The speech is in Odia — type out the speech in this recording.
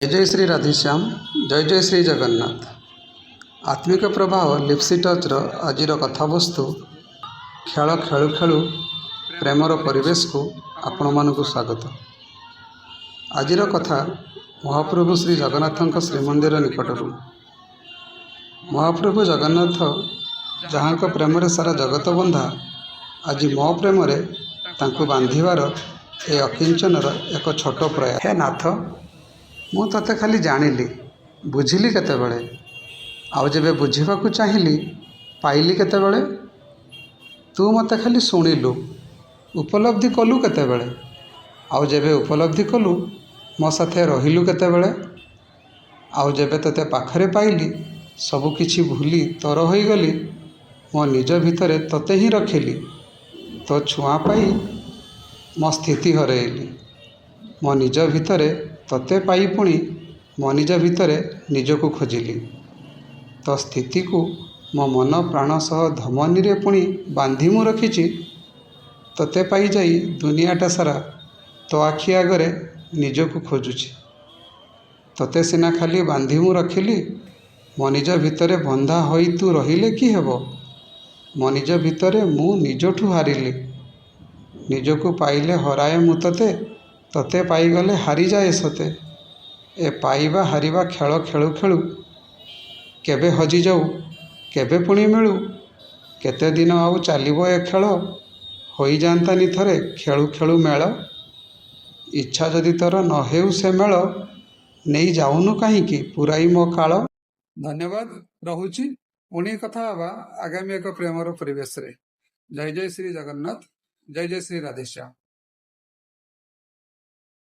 ଜୟ ଜୟ ଶ୍ରୀ ରାଧେଶ୍ୟାମ, ଜୟ ଜୟ ଶ୍ରୀ ଜଗନ୍ନାଥ। ଆତ୍ମିକ ପ୍ରବାହ ଲିପ୍ସି ଟଚ୍ର ଆଜିର କଥାବସ୍ତୁ ଖେଳ ଖେଳୁ ଖେଳୁ ପ୍ରେମର ପରିବେଶକୁ ଆପଣମାନଙ୍କୁ ସ୍ୱାଗତ। ଆଜିର କଥା ମହାପ୍ରଭୁ ଶ୍ରୀ ଜଗନ୍ନାଥଙ୍କ ଶ୍ରୀମନ୍ଦିର ନିକଟରୁ। ମହାପ୍ରଭୁ ଜଗନ୍ନାଥ, ଯାହାଙ୍କ ପ୍ରେମରେ ସାରା ଜଗତ ବନ୍ଧା, ଆଜି ମୋ ପ୍ରେମରେ ତାଙ୍କୁ ବାନ୍ଧିବାର ଏ ଅକିଞ୍ଚନର ଏକ ଛୋଟ ପ୍ରୟାସ। ହେ ନାଥ, ମୁଁ ତୋତେ ଖାଲି ଜାଣିଲି, ବୁଝିଲି କେତେବେଳେ? ଆଉ ଯେବେ ବୁଝିବାକୁ ଚାହିଁଲି, ପାଇଲି କେତେବେଳେ? ତୁ ମୋତେ ଖାଲି ଶୁଣିଲୁ, ଉପଲବ୍ଧି କଲୁ କେତେବେଳେ? ଆଉ ଯେବେ ଉପଲବ୍ଧି କଲୁ, ମୋ ସାଥେ ରହିଲୁ କେତେବେଳେ? ଆଉ ଯେବେ ତୋତେ ପାଖରେ ପାଇଲି, ସବୁକିଛି ଭୁଲି ତୋର ହୋଇଗଲି। ମୋ ନିଜ ଭିତରେ ତୋତେ ହିଁ ରଖିଲି। ତୋ ଛୁଆଁ ପାଇ ମୋ ସ୍ଥିତି ହରାଇଲି। ମୋ ନିଜ ଭିତରେ ତୋତେ ପାଇ ପୁଣି ମୋ ନିଜ ଭିତରେ ନିଜକୁ ଖୋଜିଲି। ତୋ ସ୍ଥିତିକୁ ମୋ ମନ ପ୍ରାଣ ସହ ଧମନୀରେ ପୁଣି ବାନ୍ଧି ମୁଁ ରଖିଛି। ତୋତେ ପାଇଯାଇ ଦୁନିଆଟା ସାରା ତୋ ଆଖି ଆଗରେ ନିଜକୁ ଖୋଜୁଛି। ତୋତେ ସିନା ଖାଲି ବାନ୍ଧି ମୁଁ ରଖିଲି, ମୋ ନିଜ ଭିତରେ ବନ୍ଧା ହୋଇ ତୁ ରହିଲେ କି ହେବ? ମୋ ନିଜ ଭିତରେ ମୁଁ ନିଜଠୁ ହାରିଲି। ନିଜକୁ ପାଇଲେ ହରାଏ ମୁଁ ତୋତେ, ତୋତେ ପାଇଗଲେ ହାରିଯାଏ ସତେ। ଏ ପାଇବା ହାରିବା ଖେଳ ଖେଳୁ ଖେଳୁ କେବେ ହଜିଯାଉ, କେବେ ପୁଣି ମିଳୁ। କେତେ ଦିନ ଆଉ ଚାଲିବ ଏ ଖେଳ? ହୋଇଯାନ୍ତାନି ଥରେ ଖେଳୁ ଖେଳୁ ମେଳ। ଇଚ୍ଛା ଯଦି ତୋର ନ ହେଉ ସେ ମେଳ, ନେଇ ଯାଉନୁ କାହିଁକି ପୁରାଇ ମୋ କାଳ। ଧନ୍ୟବାଦ, ରହୁଛି। ପୁଣି କଥା ହେବା ଆଗାମୀ ଏକ ପ୍ରେମର ପରିବେଶରେ। ଜୟ ଜୟ ଶ୍ରୀ ଜଗନ୍ନାଥ, ଜୟ ଜୟ ଶ୍ରୀ ରାଧେଶ୍ୟାମ।